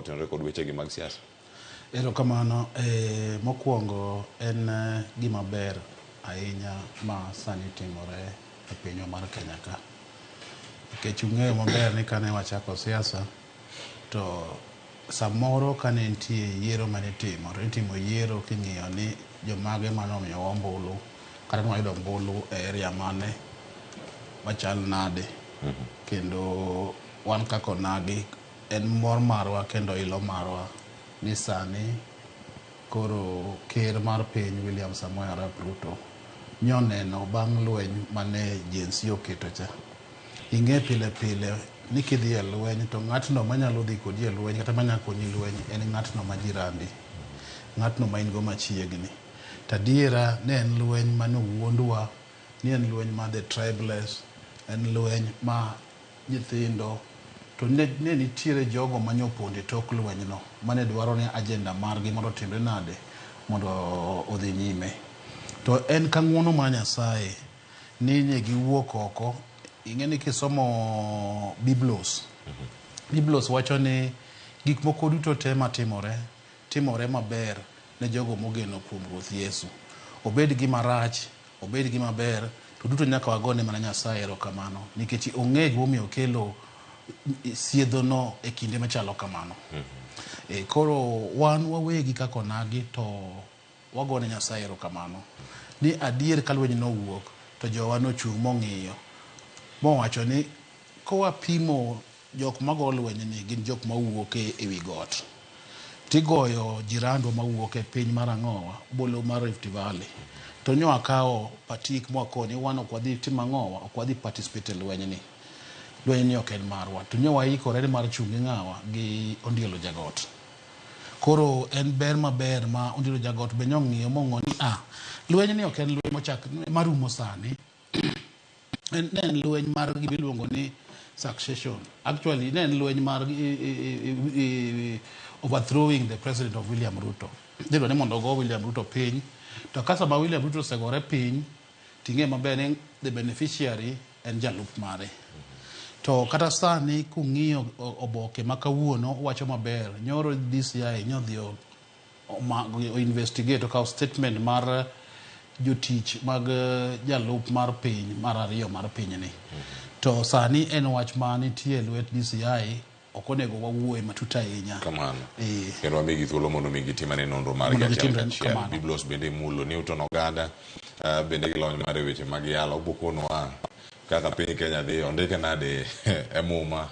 Kotenore kod wechegi mag siasa. Erokamano. Mokwongo en gima ber ahinya ma sani timore e pinywa mar Kenya ka. Nikech ung'eyo maber ni kane wachako siasa to samoro kane nitie yiero mane itimo to nitimo yiero king'iyo ni jomage mane omiyowa ombulu kata ne wayudo ombulu e area mane machal nade. Kendo wan kaka onagi en mor marwa kendo ilo marwa ni sani koro ker mar piny William Samoei Arap Ruto nyoneno bang' lweny mane Gen Z oketo cha. Ing'e pile pile ni kidhi e lweny to ng'atno manyalo dhi kodi e lweny kata manyalo konyi lweny en ng'atno ma jirandi. Ng'atno ma in go machiegni. To adiera ne en lweny mane owuondwa ni en lweny mar the tribeless, en lweny ma nyithindo to ne, ne nitiere jogo mane opondo e tok lwenyno mane dwaro ni agenda margi mondo otimre nade mondo odhi nyime. To en ka ng'uono mar Nyasaye ni ne giwuok oko. Ing'e ni kisomo Biblos, Biblos wacho ni gik moko duto te matimore timore maber ne jogo mogeno kuom Ruoth Yesu. Obed gima rach, obed gima ber, to duto nyaka wagone mana Nyasaye erokamano nikech ong'e gimomiyo okelo siedhono e kinde machalo kamano. Koro wan wawegi kaka onagi to wagone Nyasaye erokamano ni adier ka lweny nowuok to jowa nochung' mong'iyo mowacho ni kowapimo jok mago lweny ni gin jok mawuok e wi got tigoyo jirandwa mawuok e piny mar ang'owa bolo mar Rift Valley to nyo akawo patik mwakoni wan ok wadhi timo ang'owa ok wadhi participate e lweny ni lweny ni ok en marwa to nyo waikore ni mar chung' gi ng'awa gi Ondielo Jagot. Koro en ber maber ma Ondielo Jagot be nyong'iyo mong'o ni a lweny ni ok en lweny mochak marumo sani en ne en lweny mar gima iluongo ni succession. Actually ne en lweny mar overthrowing the president of William Ruto. Nidwa ni mondo ogo William Ruto piny to ka sama William Ruto osegore piny ting'e maber ni the beneficiary en jalup mare. To kata sani kung'iyo oboke ma kawuono wacho maber nyoro DCI nyodhi o investigate okawo statement mar jotich mag jalup mar piny mar ariyo mar pinyni. To sani en wach ma nitie e lwet DCI ok onego wawuoye matut ahinya. Kamano. Eh. Kendo wamigi thuolo mondo mi gitim ane nonro margi Mondo achiel gitim kachiel. kamano. Biblos bende mulo Newton Ogada bende gi lony mar e weche mag yalo obokonwa kaka piny Kenya dhi ondike nade e muma.